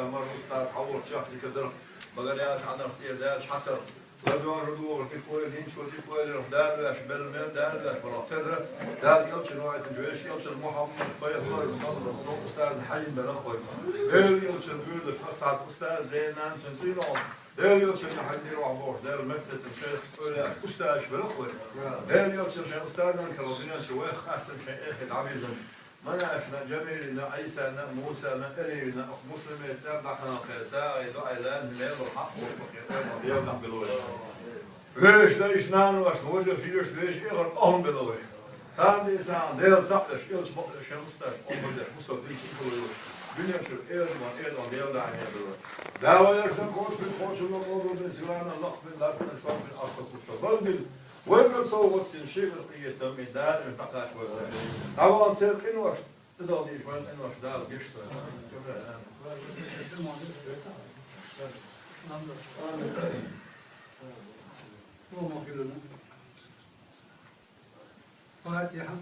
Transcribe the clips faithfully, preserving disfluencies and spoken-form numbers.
Амар устаз хьалволччахь дика дарх, багаряш хьанах тӀера даьлча хьацар. ЛадугӀар догӀар тӀекхойла, динчо тӀекхойла, дарбеш, белла мел дарбеш, балах терра, Дала элчан вайтан веш элчан Мухьаммад пайхамар, саллаллаху, устазна хьайна белаххой. Дела элчан буьрдаш, асхьаб устаз, дена нансан цӀинон. Дела элчан хьайна дирван бохуш, Дела меттатан шайх, ойла еш, устазаш белаххой. Дела элчан шайн устазан кара дуьнен чу вайх хастам шайн эхе дӀавизан. Манашна, Джамилина, Ӏийсана, Мусана, Элина, ах Муслиме цӀа дахана кхе сагӀи дуӀайла, мел хьакъ боху кхе, ойла белахь белой. Вешта иш наношна, вожа шиешта веш эгӀар ахӀун белой. Тан дийсан, Дела цхьаъ деш, элча бакъдеш, шен усташ, Ӏумар деш, мусал дийча икалой. Дуьнен чуьра эладан, эладан Дела даьхье белой. Дала яшна кхочу, кхочу лакъо ду, бен силана, лакъ бен, лакъ бен, шор бен, астагфируллах, бал бил. Вайгара совгӀат дина, шегара къинхетам бина, даим дӀакхача вай царна. ДӀаван церан къинош, тӀедала дийша вайн къинош Дала гечдойла. Амин. Амин. Фатихьа.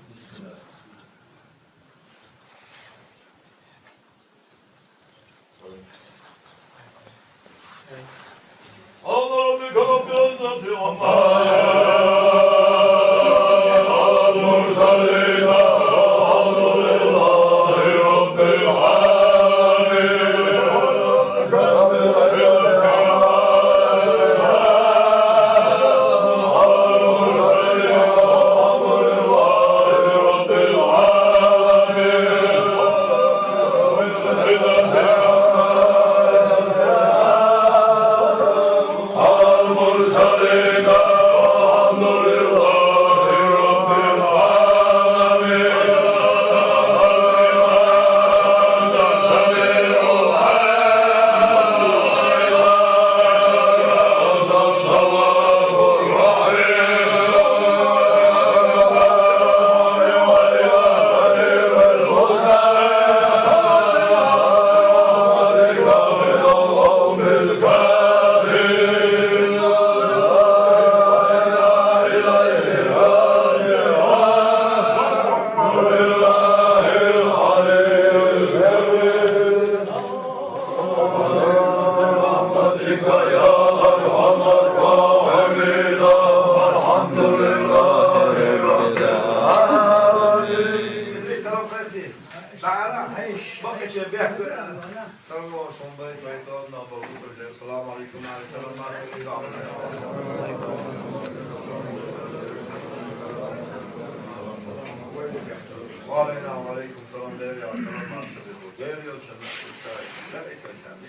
السلام عليكم. وعليكم السلام. Дела элчан, Дела элчан, Дела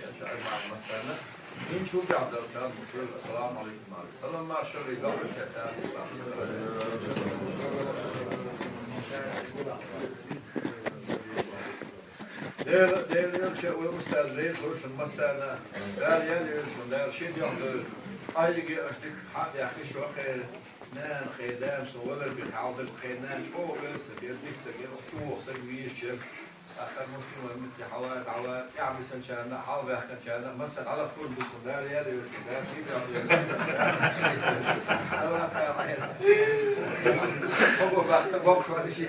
элчан, массарна. Ин чу бяхдар чан мутул. Ассаламу алейкум, алейкум. Салам маршалла, гаврил сетар. Дела, Дела элча, вай устаз, вай хӀушан массарна, Дала ял йолчун, Дала шен йохлу, айиге аш дика хьа яхи шо кхе, нана кхе, дам со валар би хьалдак кхе, нана чӀо веса, бер дика са, бер чӀо са вийшча. Ахар муслим вай митти хьала, хьала, я бисанчарна, хьал бахканчарна, масса хьала кун бусун, Дала ял йолчун, Дала чи бял йолчун. Хьала, хьала. Хобо бахса, боху вази ши.